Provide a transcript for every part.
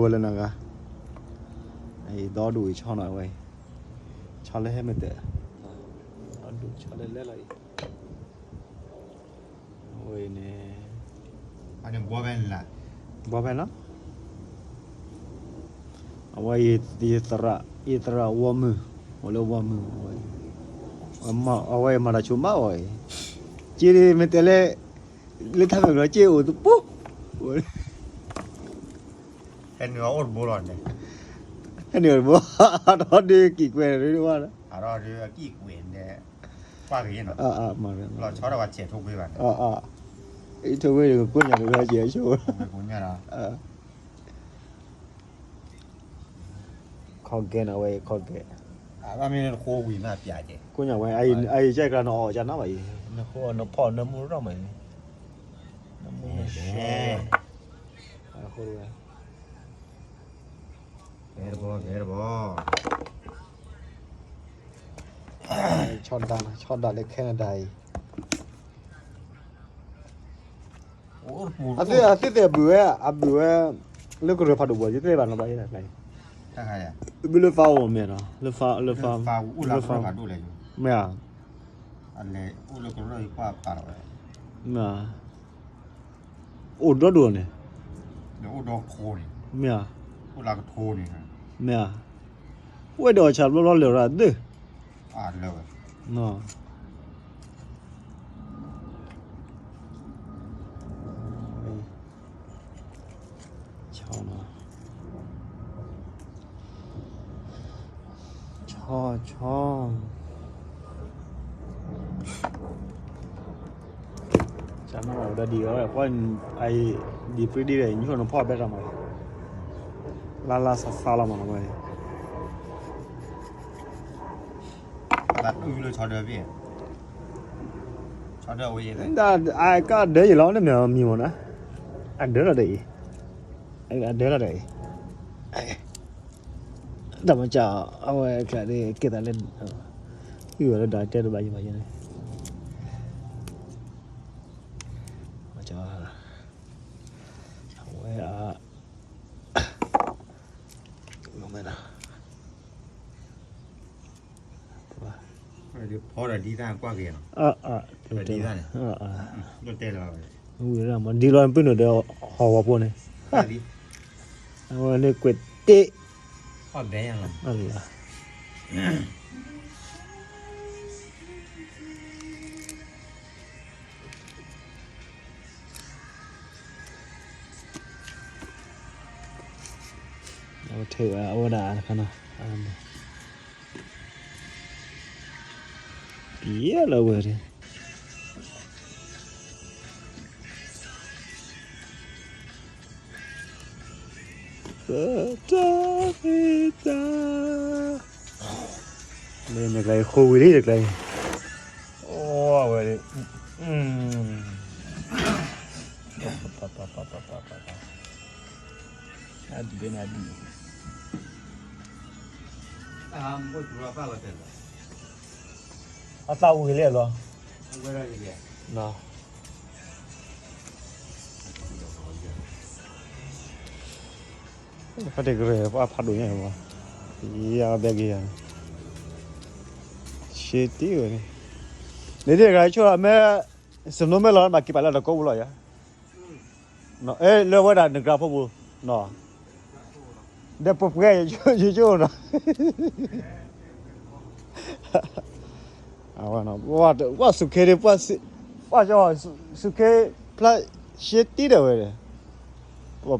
ဝဲလၢနဂၤ, ဒီဒူၣ်အံၤဆီနီၤဝဲအံၤ, ဆီလၢဟဲမ့ၢ်တဲ, ဒီဒူၣ်ဆီလၢလဲလီၤအံၤ, အဝဲအံၤန့ၣ်, ဘှီဖဲနီၤ, အဝဲ ယသရၣ်ဝီမုၢ်, အိၣ်လၢဝီမုၢ်, အဝဲမၤတၢ်ဆိမးဝဲအံၤ, က့မ့ၢ်တဲလဲၣ်, လၢထါမ့ၢ်ကလီက့အိၣ်တပူၤ, ဟဲနုာ်အအိၣ်တဘိလီၤန့ၣ်, ဟဲနုာ်တဘိ, ဒီးဒုးကံၣ်ကွဲးဒုးဝဲ, အကံၣ်ကွဲးန့ၣ်, ကွၢ်က့ၤနီၤ, လီၤဆီဒီးဝဲဆဲးထိခွ့ဘၣ်န့ၣ်, အံၤထိခွ့န့ၣ် ကကိးညါတဝဲကဲဆိ, ခီကဲနီၤဝဲအံၤ ခီကဲ, ကိးညါဝဲ အအံၤကဲကျါနအီၣ်ကနၣ်ဘၣ်အံၤ, နဖီၣ်နမူရၢ်မးအံၤ, နမူနဆဲး, အဃိဝဲ ဂဲၤတဘီ ဂဲၤတဘီ, ဆီဒၣ် ဆီဒၣ်လၢ Canada အံၤ, အသ့ၣ်သ့ၣ်အဘုးဝဲ အဘုးဝဲ လၢကရၢၢ်ဖးဒိၣ်ဘၣ် ယသ့ၣ်ဘၣ်နီၤဘၣ်ယဲ, ဘုလၢ farm အိၣ်မ့ၢ်နီၤ, လၢ farm လၢ farm, မ့ၢ်ဧါ, မ့ၢ်ဧါ, အိၣ်ဒီဒူၣ်န့ၣ်, မ့ၢ်ဧါ, မ့ၢ်ဧါ, ဝဲဒီးအီၣ်ဆၣ်ဘျီဘျီလၢာ်ရၣ်သ့ၣ်, ဆီ, ဆီ, ဆီ, ဆီနီၤဝဲဒီးဒ်အံၤ, ဒ်ပြံဒ်ဒီး ညိၣ်နဖီၣ်ဘဲတၢ်မး, လါလါဆါဆါလီၤမးနီၤဝဲ, ဘၣ်တူၢ်လၢဆီဒၢဘ့ၣ်, ဆီဒၢဝဲ, အကဒၢယံၤလီၤ နမ့ၢ်မံၤမ့ၢ်နီၤ, အဒၢလီၤဒီးအံၤ, အဒၢလီၤဒီးအံၤ, တၢ်မၤစၢ်အီၤ အဝဲကျါဒ်ကဲသးလၢ အုၣ်ဝဲလၢဒီးတဲတဘၣ်ယံၤဘၣ်ယဲန့ၣ်, မၤစၢ်အီၤ, အဝဲ မ့ၢ်နီၤ ဖီဒီးဒ်သၣ်ကွၢ်က့ၤနီၤ, ဒ်သၣ်န့ၣ်, တဲလီၤ, ဝံၤဒ်လီၤပုၢ်နုာ်ဒီးဟီၣ်ဝီဖိန့ၣ်, အဝဲန့ၣ်ကွဲးတ့ၢ်, ဘဲယလီၤ, အဝဲထဲဝဲအဝဲဒၣ်တခါနီၤ, ပယဲလီၤဝဲဒၣ်, တၢ်, တၢ်, နကျါအံၤဃိဝံၤလံ တကျါအံၤ, အိၣ်ဝဲ, အဒံးဘဲန့ၣ်အဒံး, အသၣ်ဝံၤလံလီၤ, ဖါတံၢ်ကရၢၢ် ပှၤဖးဒိၣ်ညါမး, ယဘဲက့ၤယၤ, ရှဲတ့ၢ်ဝဲန့ၣ်, န့ၣ်တဂၤဆိၣ်မ့ၢ်, စနိမ့ၢ်လီၤ ဘၣ်က့ၤပာ်လၢတကိးပူၤလီၤယၤ, လၢဝဲဒၣ်နကရၢဖိပူၤ, ဒီးပှဲၤပှဲၤ ယဆိၣ်နီၤ အဝဲ, ပှၤစူးခ့ဒ်, ပှၤ, ပှၤစူးခ့ဖျါရှဲတ့ၢ်ဒီးဝဲ, ပှၤ,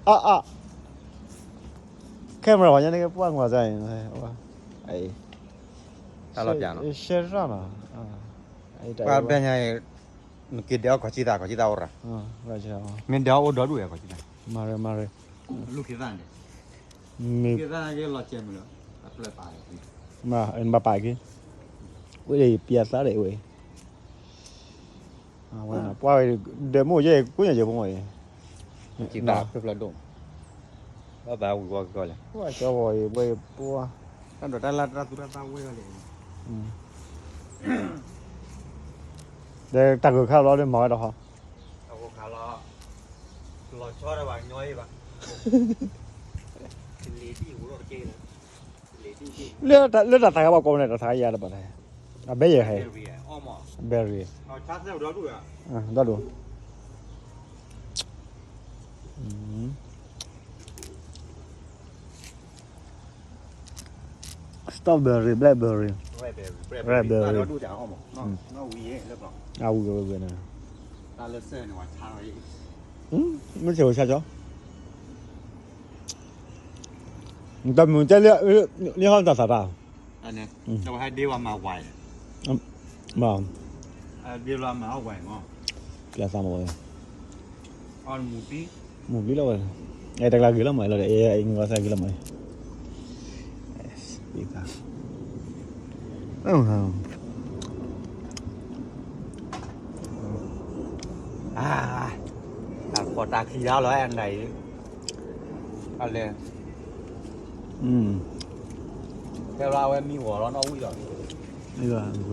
အါအါ, camera ပှၤညါန့ၣ် ပှၤငိၢ်တၢ်, တၢ်လီၤပျးနီၤ, ရှဲရၣ်နီၤ, ပှၤဘဲညါ, နက့ၤဒဲးအီၣ်ခီၣ်ဆံသး ခီၣ်ဆံသးအိၣ်ရၣ်, မ့ၢ်ဒဲးအီၣ်အိၣ်ဒီဒူၣ်ဝဲခီၣ်ဆံသး, မၤရၢ, မၤရၢ, လူၢ်ခ့သၣ်န့ၣ်, မ့ၢ်, မ့ၢ်ဘၣ်ပာ်က့ၤ, ဝဲဒၣ်ယပျဲသးဒီးဝဲ, အဝဲပှၤ, ဒီးမိၢ်ယဲၢ်ကိးညါယဲၢ်ဖိမ့ၢ်အံၤ, ဘၣ်ဘၣ်ဝံၤဝီကီလီၤ, ပှၤကၠီဝဲအံၤ ဝဲပှၤ, တၢ်ဒိးတၢ်လၢတၢ်သူတၢ်သၣ်ဝဲလီၤ, ဒီးတၢ်ဂိၢ်ခါလီၤဒီးမၤဝဲဒီးဟီ, လီၤဆီဒီးဘၣ်ညီအံၤဘၣ် လၢတၢ်သးကါဘၣ်ကိးမလဲၣ် တၢ်သးကါယၤတဘၣ်လဲၣ်, အဘဲယဲၢ်ဟဲ, ဘဲရံၤ, ဒီဒူၣ်, strawberry, blackberry, raspberry, အဝံၤဝဲဝဲန့ၣ်, မ့ၢ်ဆဲးဝဲဆါကၠီ, တမုာ်တဲလၢ, လၢဟီတၢ်သးတၢ်, မ့ၢ်, ပျဲသးမ့ၢ်ဝဲ, မုာ်ဘံလီၤဝဲ, အဲတကျါဂ့ၤလီၤမးလီၤ, အဲအံၤမုာ်ဝဲသးဂ့ၤလီၤမး, တၢ်ဃီတၢ်ခံးလီၤ အဲၣ်နၤအံၤ, အလဲၤ, ဖဲလီၤအဝဲမံဝီၤလီၤနီၣ်ဝံၣ်လီၤ,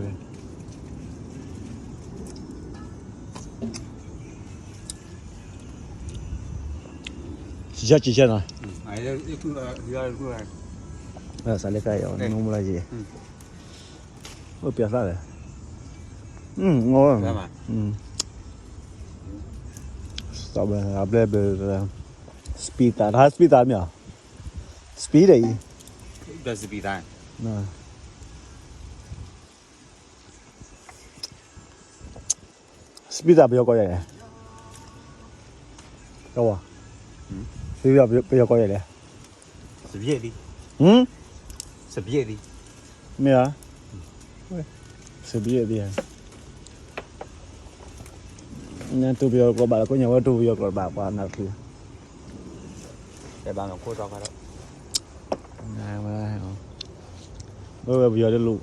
ဆံဆဲဆံဆဲနီၤ, စးလၢကါအံၤ နမူလၢယံၤ, အိၣ်ပျဲသၣ်လဲၣ်, အဝဲ, ဘျဲဘျဲ, စပံးသၣ်, တၢ်စပံးသၣ်မ့ၢ်, စပံးဒ်အံၤ, စပံးသၣ်ပယီၤကိးယဲလဲၣ်, စပံးသၣ်ပယီၤကိးယဲလဲၣ်, မ့ၢ်ဧါ, စပံးသၣ်, နတူၢ်ပယီၤကျိာ်ဘၣ်လၢကိးညါဝဲတူၢ်ပယီၤကျိာ်ဘၣ်ပှၤနၢ်ခံ, တဲဘၣ်မ့ၢ်ခိၣ်တီခါဒီး, ဝဲဝဲပယီၤတလူၢ်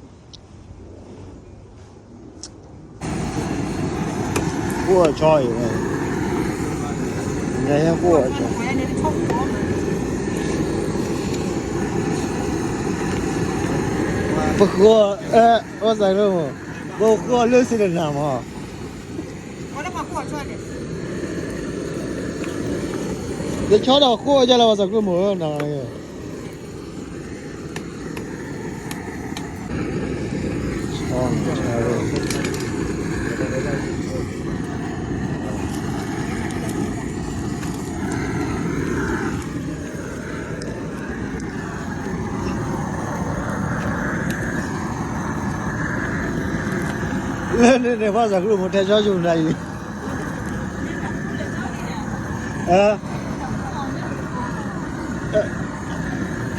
ကိၣ်အီၤဆီအံၤ, နဟဲကိၣ်အီၤဆီ, ပဃုအီၤ, ဝဲသးကျိမိၢ်, ပဃုအီၤလၢစ့တနၤမး, ယဆီဒီးဃုအီၤဒ်လဲၣ်ဝဲသးကျိမိၢ်ဧၢ, လၢန့ၣ်န့ၣ် ပှၤသးကျိမိၢ်ထဲဆီယုၢ်နၤအံၤ,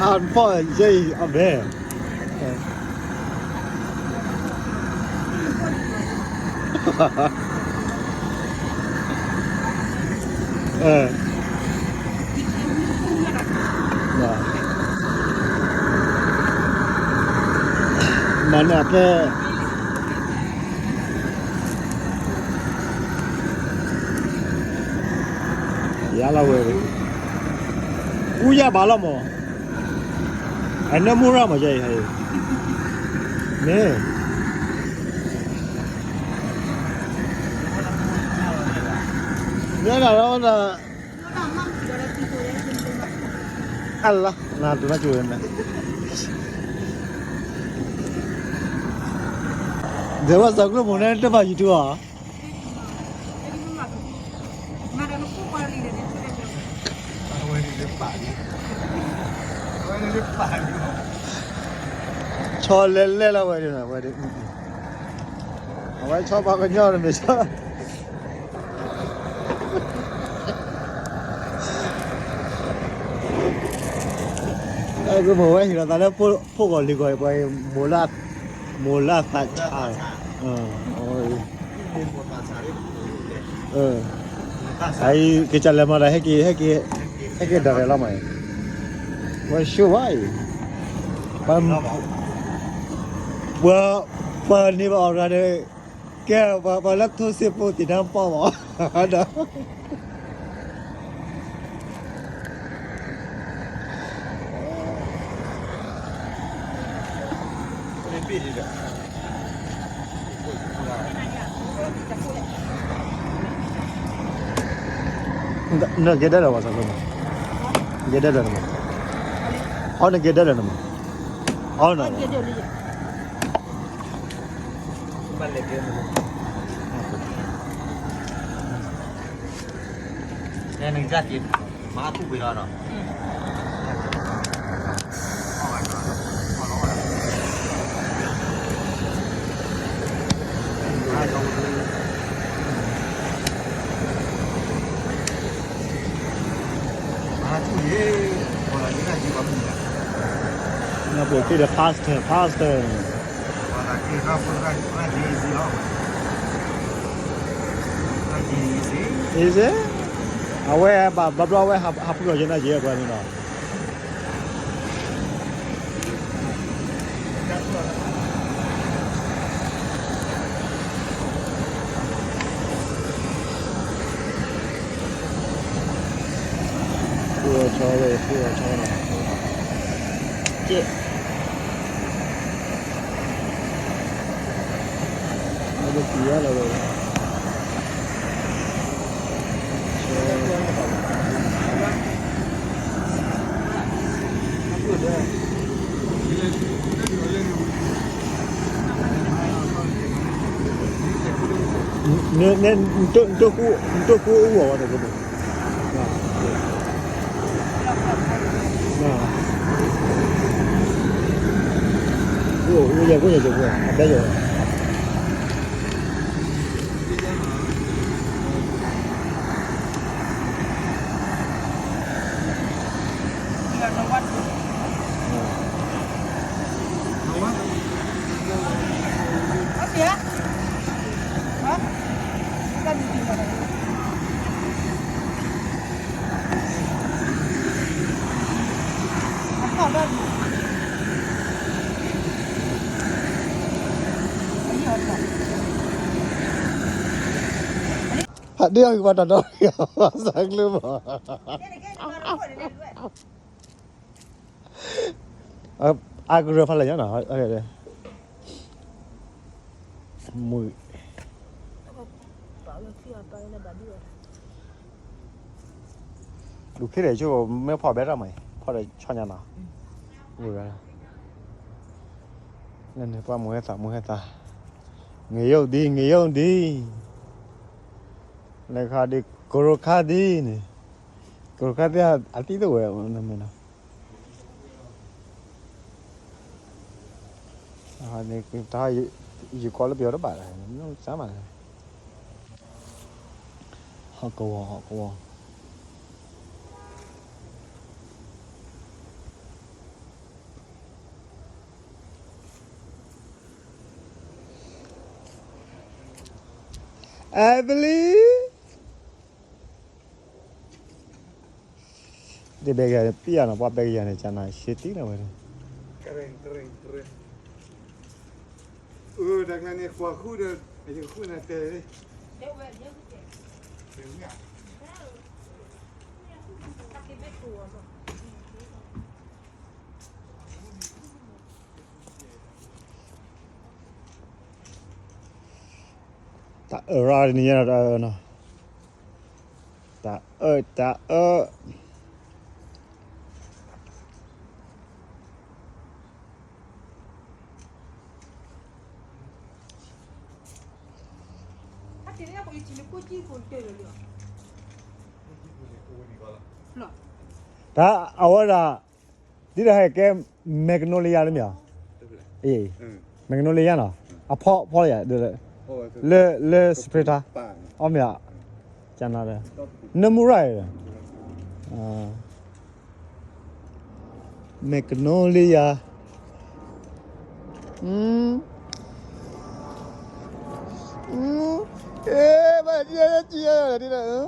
အဖီၣ်ယဲအံၤအမဲာ် မၤန့ၢ်အဖျဲၣ် ယါလီၤဝဲ, အူယၢ်ဘၣ်လီၤမး, အနၢမူရၣ်မးယဲအံၤ, မ့ၢ်, မ့ၢ်ဒၣ်လီၤ, အလီၤ နၤတနၢ်ကၠိဝဲန့ၣ်, ဒီးဝဲသးကျိမိၢ်န့ၣ်တဘၣ်ယူၤထူအီၤ ဆီလဲၤလဲၤလီၤဝဲဒၣ်, အဝဲဆီဘၣ်ကညီတမ့ၢ်ဆီ, အကမိၢ်ဝဲဟ့ၣ်လီၤသးလၢဖိဂီၢ်လံၤဂီၢ် ပှၤမိၢ်လၢ, မိၢ်လၢအသးဆး, အံၤ ကစၢ်လဲၤမၤတၢ်ဟဲက့ၤ, ဟဲက့ၤဒၣ်ရဲၣ်လီၤမး, ဝဲဆိဝဲအံၤ, ပှၤန့ၢ်ဘၣ်အီၣ်ရၤဒီး, ကဲပှၤလၢထိစ့ဖိသ့ၣ်တဖၣ်ပီၣ်ဘၣ်ဒီး နကဲဒၣ်လီၤဝဲသးကျိမး, ကဲဒၣ်ဒီးနမး, အီနကဲဒၣ်ဒီးနမး, အီန, နကစၢ်က့ၤမၤထူၣ်ကွံာ်လီၤနီၤ. နပှၤက့ၤဒီး pastor, pastor. Is it? အဝဲဘၣ်ဘျီအဝဲဟးဖုၣ်အီၤယဲနၤယဲပှၤန့ၣ်လီၤ. ဖှူအီၤဆီဝဲ ဖှူအီၤဆီနီၤ, ကဲ, အဝဲပျံၤလီၤဝဲ, န, န, နတိၢ်ဃူအူအီၤဝဲတဘျီ, အူအီၤ အူအီၤ အူအီၤ အဘဲယီၤ ဟးဒ့အီၤကဘၣ်တၢ်ဒီး စးကျၢၤဘၣ်, အကရၢၢ်ဖးလဲၣ်ညါနီၤ, မုၢ် ဒုးခဲလၢာ်ဆိ မ့ၢ်ဖီၣ်ဘဲတၢ်မး, ဖီၣ်ဒီးဆီညါနီၤ, ဝဲ, လၢန့ၣ်ပှၤမုၢ်ဟဲသး မုၢ်ဟဲသး, ငရုတ်ဒံ ငရုတ်ဒံ, လၢခါဒံ ကရိခါဒံန့ၣ်, ကရိခါဒံအသံတဝဲနမ့ၢ်နီၤ. တၢ် ယကိးလၢပယီၤတဘၣ်, စၢ်မး, ဟီၣ်ကဝီၤ ဟီၣ်ကဝီၤ. Evelyn, ဒ်ဘဲကယၤန့ၣ် ပျံၤနီၤ ပှၤဘဲကယၤန့ၣ် ကနၤရှဲတံၢ်လီၤဝဲန့ၣ်, အတၢ်န့ၣ် ကွၢ်ဃုဒီး ယဃုနၤတဲလံ တၢ်အၢရၣ်န့ၣ် ယဲဒၣ်တၢ်အၢနီၤ, တၢ်အၢ တၢ်အၢ. တၢ်အဝဲဒၣ် ဒ်တၢ်ဟဲကဲ Magnolia လၢမ့ၢ်ဧါ, အ့ Magnolia နီၤ, အဖီဖီလၢယၤ လၢ လၢ Spreader အီၣ်မ့ၢ်ဧါ, ကနၤဒီး နမူရၢ် Magnolia, ဘၣ် ဒ်